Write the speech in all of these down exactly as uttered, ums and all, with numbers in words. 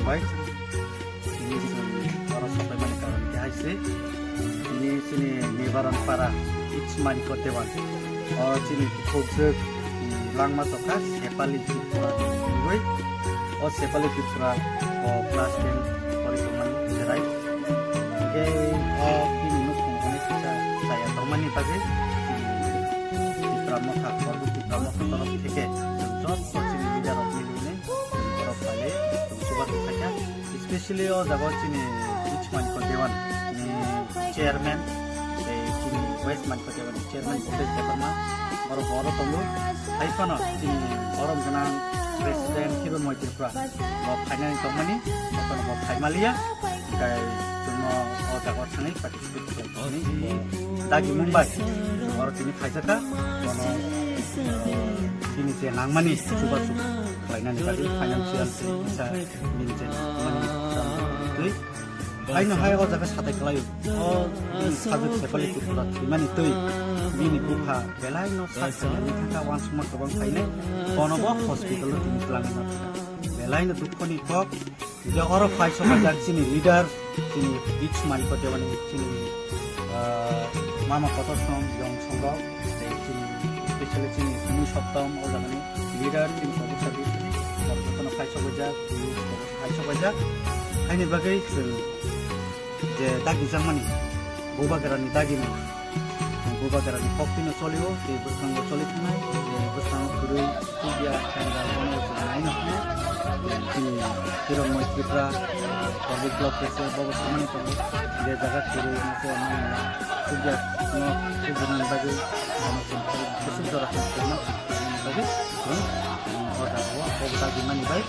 Bai, tini chwng oro sopaimani karon khe hai se, tini chini Nibaran para H Manikya Dewan, o chini bukhukjwk, mm, langma tokha Sepali Tripura ni wngwi, o Sepali Tripura o class ten pori tongmani cherai. Hingke o bini nukhung hwnwi kisa chaya tongmani bagwi, chini Tipra Motha, Korbo Tipra Motha torof theke chwng joto chini leader rok milinai chwng borok khlaiwi chwng chubachu khaikha. Specially o jaga o chini East Manikya Dewan ni chairman, tei chini West Manikya Dewan ni chairman Bhupesh Debbarma, borok oro tongo. Hai phano chini borom gwnang president Hiron Moi Tripura bo phainani tongmani, hai phano bo phaimaliya, hingke chwngno o jaga o thangwi dagi mung bai oro tini phaijaka, bono, eh, tini je nangmani chubachu khlainani bagwi financial kisa bini je nangmani twi. Haino hai o jaga satai khlaio. O bini sajwk Sepali Tripura thwimani twi bini bupha belai no sak swnamwi thangkha, uansukma kwbang khainai. Bono bo hospital o tini twlangwi no thangkha. Belai no dukho ni kok. Je oro phai sokajak chini leader, chini East Manikya Dewan ni chini, ah, mama kotor song, yong songrok, tei chini, specially chini Mui Soptom, o jaga ni leader, chini Kobor Sadi, chini, oro jotono phai sokajak, phai sokajak. Haini bagwi chwng je dagi jakmani, Bubagra ni dagi ni, Bubagra ni kok tino cholio, tei bwskango choli thangnai, tei bwskango kwrwi tubya, thangra, bono chwng naino hwnwi, tei chini Hiron Moi Tripura, eh, public block kaisa bobo samani tongo, je jaga kwrwi masa mani tubya no tubya nani bagwi, bono chwng kwrwi bwswk jora khe tongma bagwi, chwng, eh, o jaga o kok dagi mani bai,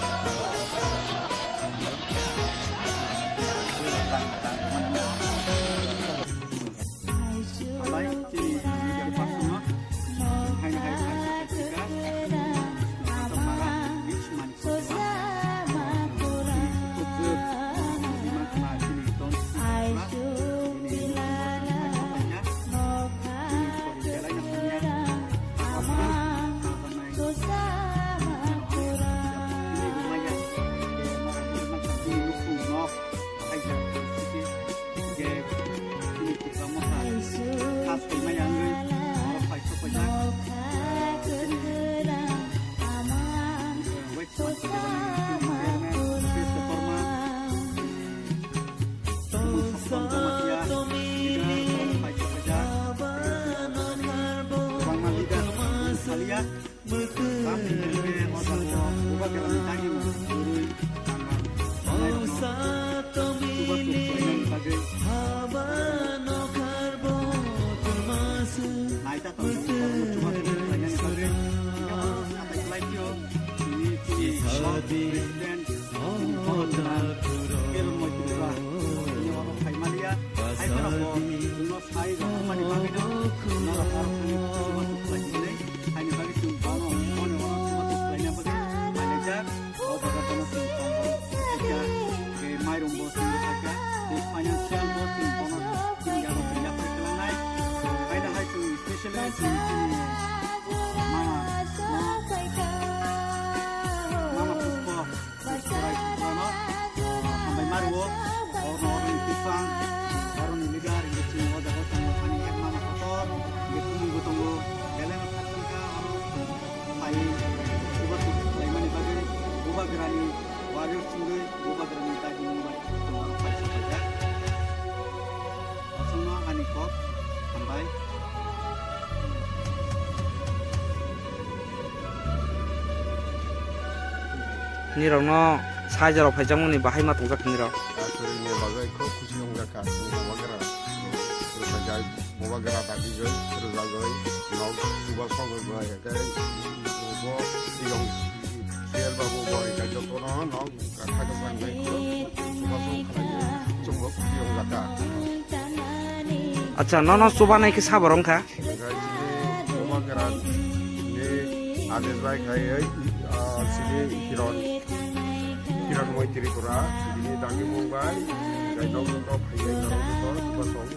Hai rok wngmani bagwino norok oro thangwi chubachu khlai hwnwi, haini bagwi chwng bono, bono oro chubachu khlaina bagwi phaijak. O jaga bono chwng tongo, khaikha, tei mairum bo chwng khaikha, tei financial bo chwng bono chini yago chwng yaphar khlai nai. Haino hai chwng specially chwng chini mama, mama Pushpa, Purai Putrano, ah, hambai ma rwo, oroni, oroni twisang, oroni leader, hingke chini o jaga o tongo, ani ek mama kotor, hingke kumui bo tongo, belai no khachang kha, aro phai, chubachu khlaimani bagwi, Bubagrani warriors wngwi, Bubagrani dagimung bai chwng oro phai sokhaijak. Aswkno ani kok hambai. Nirokno saijorok phaijakmani bahai ma tongjak nirok. Aswkni bagwi khub khusi wngjak kha, chini Bubagra rwkhaijak, Bubagra dagigwi rwjagwi nok chuba sogwi bai khe bo tiyong chair ba bo bai khe jotono nok Acha, nono chubanai khe sabo rwngkha? Bubagra ni adesh bai khai, ah, chini Hiron, Hiron Moi Tripura, bini dagimung bai, gai nok nok phaiwi norok joto chuba song.